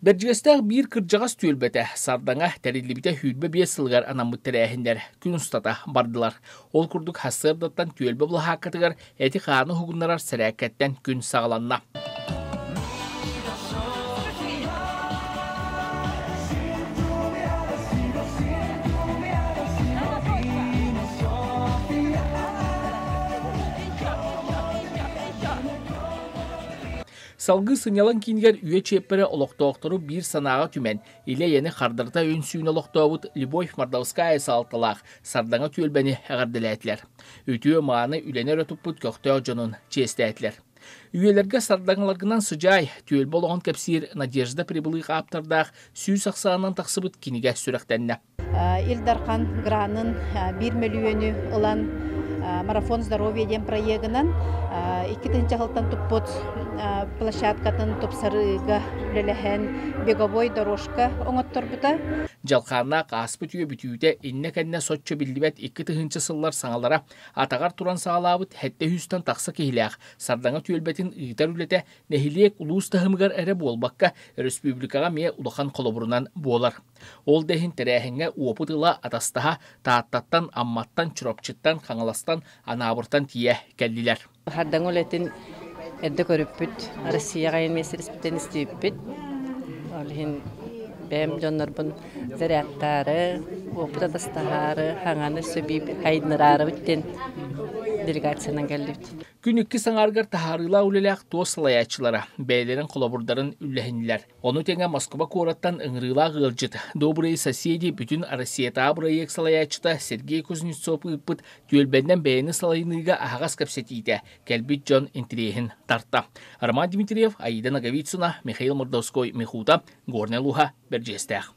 Бэрдьигэстээх биир кырдьаҕас түөлбэтэ Сардаҥа тэриллибитэ 25 сылыгар анаммыт тэрээһиннэр күн устата бардылар. Ол курдук сарсыардаттан түөлбэ былаһааккатыгар эти-хааны уһугуннарар сэрээккэттэн күн саҕаланна. Салгыы сынньалаҥ киинигэр үйэ чиэппэрэ олохтоохтору биир санааҕа түмэн, илэ-эйэни хардарыта үн-сүүн олохтообут Любовь Мордовская салалталаах Сардаҥа түөлбэни эҕэрдэлээтилэр. Үтүө-мааны үлэни өрө туппут көхтөөх дьонун чиэстээтилэр. Үйэлэргэ сардаҥаларгынан сыдьаай, түөлбэ олоҕун кэпсиир Надежда Прибылых ааптардаах 100 ахсаанынан тахсыбыт кинигэ сүрэхтэннэ. Ил Дархан гранын 1 мөлүйүөнү ылан, «Марафон здоровья» диэн проегынан 2 тыһыынча сылтан туппут площадкатын тупсарыыга үлэлэһэн, беговой дорожка оҥотторбута. Дьалхааннаах ааспыт үйэ бүтүүтэ, иннэ-кэннэ соччо биллибэт 2000 сыллар саҥалара атаҕар туран саҕалаабыт 700-тэн тахса киһилээх Сардаҥа түөлбэтин ыытар үлэтэ нэһилиэк, улуус таһымыгар эрэ буолбакка, өрөспүүбүлүкэҕэ эмиэ улахан холобурунан буолар. Ол да иһин тэрээһиҥҥэ уопут ыла, атастаһа Тааттаттан, Амматтан, Чурапчыттан, Хаҥаластан, Анаабыртан тиийэ кэллилэр. Сардаҥа үлэтин эрдэ көрүппүт, Россияҕа миэстэлэспитин истибиппит. Ол иһин бэйэм дьоннорбун зарядтаары, опыт атастаһаары, хаҥаны сөбүү хайыннараарыбыт диэн делегациянан кэллибит. Күн иккис аҥаарыгар таһаарыылаах үлэлээх туос салайааччылара бэйэлэрин холобурдарын үллэһиннилэр. Ону тэҥэ Москва куораттан ыҥырыылаах ыалдьыт «Добрые соседи» бүтүн Россиятааҕы бырайыак салайааччыта Сергей Кузнецов ыыппыт түөлбэннэн бэйэни салайыныыга аһаҕас кэпсэтиитэ кэлбит дьон интэриэһин тарта. Роман Дмитриев, Аида Ноговицына, Михаил Мордовской, Михута, Горнай улууһа, Бэрдьигэстээх.